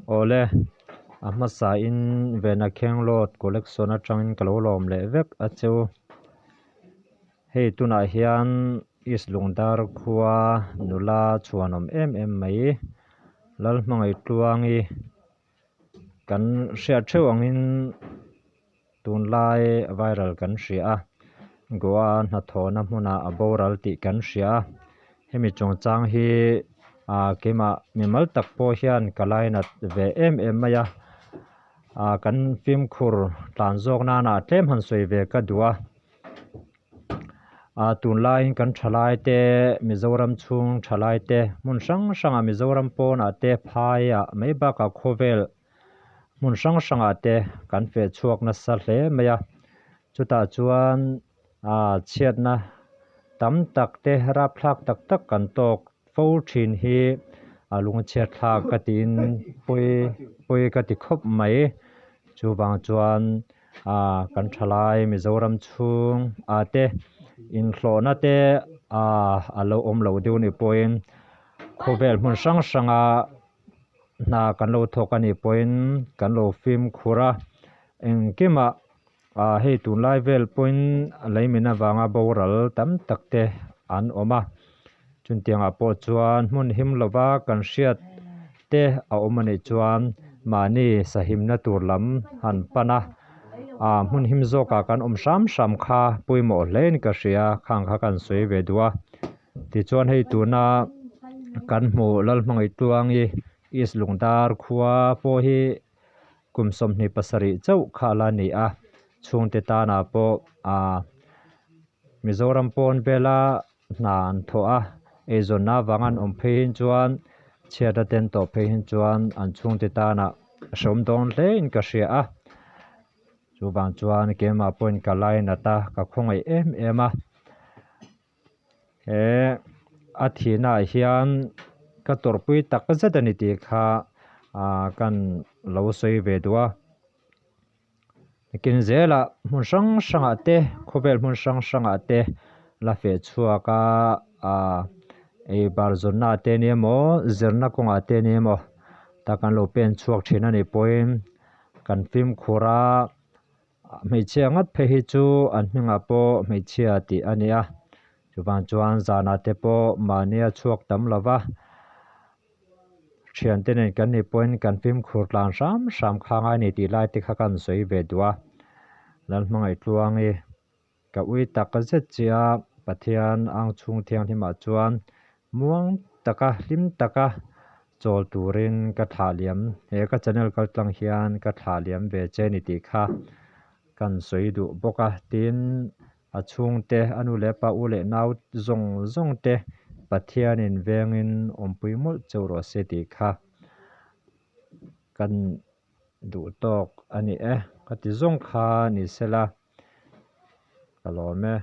Awle, a hmasa in Vena Khenglawt collection atangin ka lo lawm leh vek a cheu. Hei tunah hian East Lungdar khua nula chhuanawm em em mai Lalhmangaih Tluangi kan hriat theuh angin Tunlai viral kan hria a, Goa hnathawhna hmunah a boral tih kan hria a, hemi chungchang hi ah keimah mimal tak pawh hian ka lainat ve em em mai a, ah kan fimkhur tlan zawk nana tlem han sawi ve ka duh a, ah tunlaiin kan thalai te Mizoram chhung thalai te hmun hrang hrangah Mizoram pawnah te phaiah mai bakah khawvel hmun hrang hrangah te kan feh chhuak nasa hle mai a chutah chuan ah chhiatna tam tak te rapthlak tak tak kan tawk fo thin hi a lungchhiat thlak ka tiin pawi pawi ka ti khawp mai chuvang chuan ah kan thalai Mizoram chhung ah te inhlawhna te ah a lo awm loh deuh anih pawhin khawvel hmun hrang hranga. Hna kan lo thawk a nih pawhin kan lo fimkhur a, engkimah ah hei tunlai vel pawhin lei min avanga boral tam tak te an awm a, chutiangah pawh chuan hmun him lova kan hriat te a awm a nih chuan mahni sahimna tur lam han pan a, ah hmun him zawkah kan awm hram hram kha pawimawh hle in ka hria khang kha kan sawi ve duh a. Tichuan hei tuna kan hmuh Lalhmangaih-Tluangi East Lungdar khua pawh hi kum 27 chauh kha a la ni a, chhungte tanah pawh ah Mizoram pawn vela hna an thawh a, eizawnna avanga an awm phei hin chuan chhiat a ten tawh phei hin chuan an chhungte tanah hrehawm dawn hle in ka hria a, chuvang chuan keimah pawhin ka lainat a, ka khawngaih em em a. He a thihna ah hian ka tawrhpui tak zet a ni tih kha ah kan lo sawi ve duh a kin zelah hmun hrang hrangah te khawvel hmun hrang hrangah te la feh chhuak a ah ei bar zawnna te nia emaw zirna kawngah te nia emaw tak an lo pen chhuak thin a nih pawhin kan fimkhur a. Hmeichhia ngat phei hi chu an hmingah pawh hmeichhia tih a ni a, chuvang chuan zanah te pawh mahnia chhuak tam lo va, thiante nen kan nih pawhin kan fimkhur tlan hram hram kha ngai a ni tih lai te kha ka han sawi ve duh a, Lalhmangaih-Tluangi ka ui tak zet che a, Pathian ang chhung thianghlimah chuan muang taka hlim taka chawl turin ka thlah liam he ka channel kal tlang hian ka thlah liam ve che ni tih kha kan sawi duh bawk a tin a chhungte a nu leh pa u leh nau zawng zawng te Pathianin vengin awmpui mawlh chauh rawh se tih kha kan duh tawk a ni e ka ti zawng kha ni sela ka lawm e.